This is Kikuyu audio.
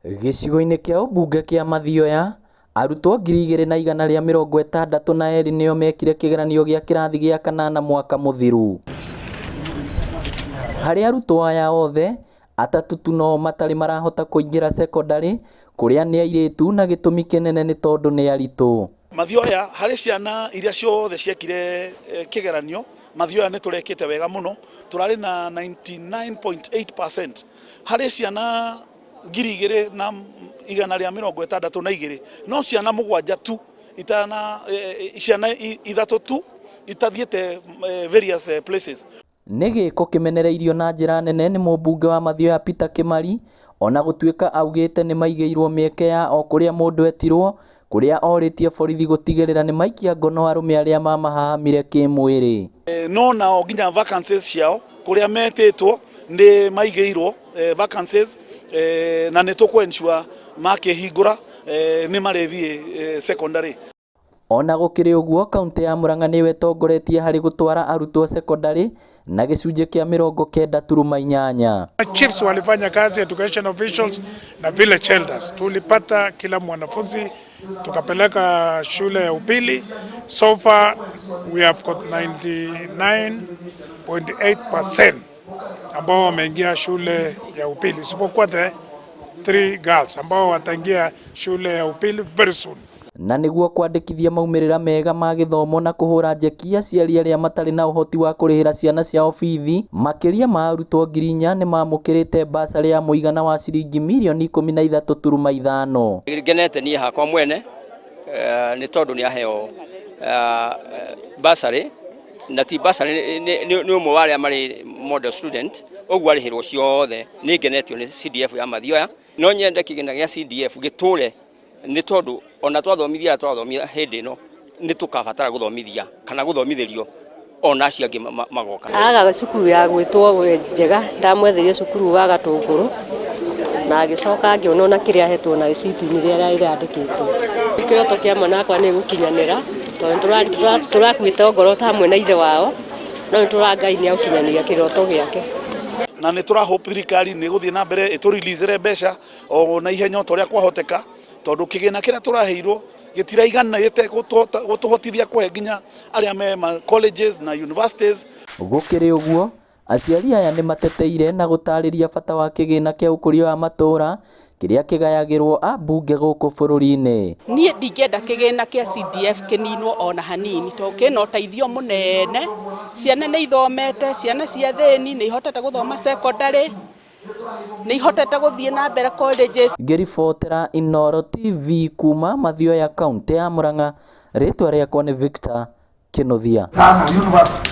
Gĩcigo-inĩ kĩa ũmbunge kĩa Mathioya, arutwo 2,162 nĩo mekire kĩgeranio gĩa kĩrathi gĩa kanana mwaka mũthiru. Harĩ arutwo aya othe, atatũ tu no matarĩ marahota kũingĩra cekondarĩ kũrĩa nĩ airĩtu na gĩtũmi kĩnene nĩ tondũ nĩ aritũ. Mathioya harĩ ciana iria ciothe ciekire kĩgeranio, Mathioya nĩ tũrekĩte wega mũno, tũrarĩ na 99.8% harĩ ciana 2,162, no ciana mũgwanja tu itana ciana ithatũ tu itathiĩte various places. Nĩ gĩĩko kĩmenereirio na njĩra nene nĩ mũmbunge wa Mathioya Peter Kĩmari ona gũtuĩka augĩte nĩmaigĩirwo mĩeke ya o kũrĩa mũndũ etirwo kũrĩa orĩtie borithi gũtigĩrĩra nĩmaikia ngono arũme arĩa mamahahamire kĩmwĩrĩ. No nao nginya vacancies ciao kũrĩa metĩtwo nĩ maigĩirwo vacancies na nĩ tũkũ ensure makĩhingũra nĩ marĩthiĩ secondary. Ona gũkĩrĩ ũguo kauntĩ ya Murang'a nĩyo ĩtongoretie harĩ gũtwara arutwo cekondarĩ na gĩcunjĩ kĩa 90.8. Chiefs walifanya kazi, education officials na village elders. Tulipata kila mwanafunzi tukapeleka shule ya upili. So far we have got 99.8% ambao wameingia shule ya upili, isipokuwa the 3 girls ambao wataingia shule ya upili very soon. Na nĩguo kwandĩkithia maumĩrĩra mega ma gĩthomo na kũhũra njeki aciari arĩa matarĩ na ũhoti wa kũrĩhĩra ciana ciao bithi, makĩria ma arutwo 4,000 nĩmamũkĩrĩte basarĩ ya mũigana wa ciringi mirioni 13.5. Ngenete niĩ hakwa mwene nĩ tondũ nĩ aheo basarĩ na ti basarĩ nĩ ũmwe wa arĩa marĩ model student ũguo arĩhĩrwo ciothe. Nĩ ngenetio nĩ CDF ya Mathioya, no nyende kĩgĩna gĩa CDF gĩtũre nĩ tondũ ona twathomithia arĩa twathomithia hĩndĩ ĩno nĩ tũkabatara gũthomithia kana gũthomithĩrio ona acio angĩ magoka. Agaga cukuru ya gwĩtwo njega, ndamwetheire cukuru wa Gatũngũrũ na agĩcoka ngĩona ona kĩrĩa ahetwo na rĩciti-inĩ rĩrĩa rĩrandĩkĩtwo. Kĩroto kĩa mwana wakwa nĩ gũkinyanĩra tondũ tũrakuĩte ngoro ta hamwe na ithe wao, no nĩ tũra Ngai nĩ agũkinyanĩria kĩroto gĩake. Na nĩ tũra hope thirikari nĩ gũthiĩ na mbere ĩtũreleasere mbeca o na ihenya o ta ũrĩa kwahoteka, tondũ kĩgĩna kĩrĩa tũraheirwo gĩtiraiganĩte gũtũhotithia kũhe nginya arĩa me ma colleges na universities. Gũkĩrĩ ũguo, aciari aya nĩ mateteire na gũtarĩria bata wa kĩgĩna kĩa ũkũria wa matũũra kĩrĩa kĩgayagĩrwo ambunge gũkũ bũrũri-inĩ. Niĩ ndingĩenda kĩgĩna kĩa CDF kĩninwo ona hanini tondũ kĩna ũteithio mũnene. Ciana nĩ ithomete, ciana cia thĩni nĩ ihotete gũthoma secondary, nĩ ihotete gũthiĩ na mbere colleges. Ngĩribotera Inooro TV kuma Mathioya kauntĩ ya Murang'a, rĩtwa rĩakwa nĩ Victor Kĩnuthia. University.